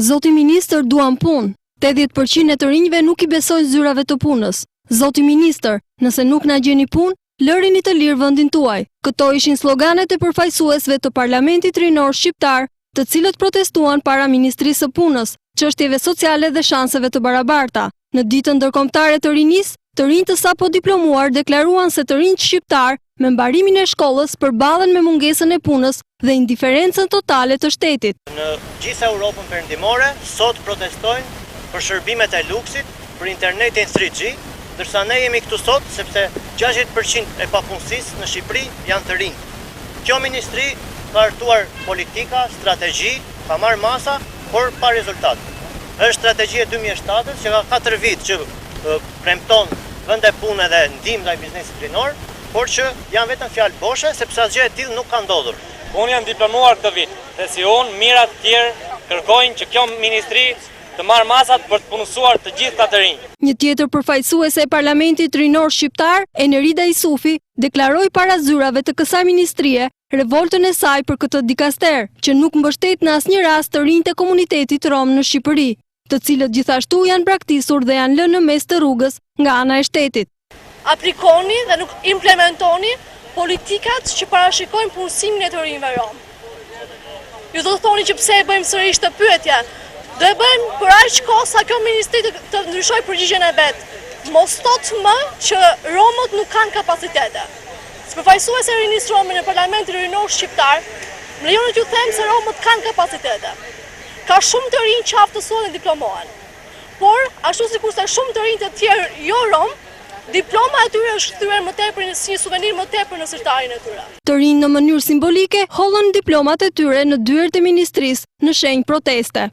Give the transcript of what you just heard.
Zoti ministër duam punë. 80 për qind e të rinjve nuk i besojnë zyrave të punës. Zoti ministër, nëse nuk na gjeni punë, lërini të lirë vendin tuaj. Këto ishin sloganet e përfaqësuesve të Parlamentit Rinor Shqiptar, të cilët protestuan para Ministrisë së Punës, Çështjeve Sociale dhe Shanseve të Barabarta. Në Ditën Ndërkombëtare të Rinisë, të rinj të sapodiplomuar deklaruan se të rinjtë shqiptarë me mbarimin e shkollës përballen me mungesën e punës dhe indiferencën totale të shtetit. Në gjithë Europën Perëndimore sot protestojnë për shërbimet e luksit, për internetin 3G, ndërsa ne jemi këtu sot sepse 60 për qind e papunësisë në Shqipëri janë të rinj. Kjo ministri ka hartuar politika, strategji, ka marrë masa, por pa rezultat. Është strategji e 2007-ës që ka 4 vit që premton vende pune dhe ndihmë ndaj biznesit rinor, por që janë vetëm fjalë boshe sepse asgjë e tillë nuk ka ndodhur. Unë jam diplomuar këtë vit dhe si unë mijëra të tjerë kërkojnë që kjo ministri të marrë masat për të punësuar të gjithë këta të rinj. Një tjetër përfaqësuese e Parlamentit Rinor Shqiptar, Enerida Isufi, deklaroi para zyrave të kësaj ministrie revoltën e saj për këtë dikaster, që nuk mbështet në asnjë rast të rinjtë e komunitetit rom në Shqipëri, të cilët gjithashtu janë braktisur dhe janë lënë në mes të rrugës nga ana e shtetit. Aplikoni dhe nuk implementoni politikat që parashikojnë punësimin e të rinjve rom. Ju do të thoni që pse e bëjmë sërish këtë pyetje. Do e bëjmë për aq kohë sa kjo ministri të, të ndryshojë përgjigjen e vet. Mos thotë më që romët nuk kanë kapacitete. Si përfaqësuese e rinisë rome në Parlamentin Rinor Shqiptar, më lejoni t'ju them se romët kanë kapacitete. Ka shumë të rinj që aftësohen dhe diplomohen. Por, ashtu sikurse shumë të rinj të tjerë jo rom, diploma e tyre është kthyer më tepër si një suvenir më tepër në sirtarin e tyre. Të rinj në mënyrë simbolike hodhën diplomat e tyre në dyert e ministrisë në shenjë proteste.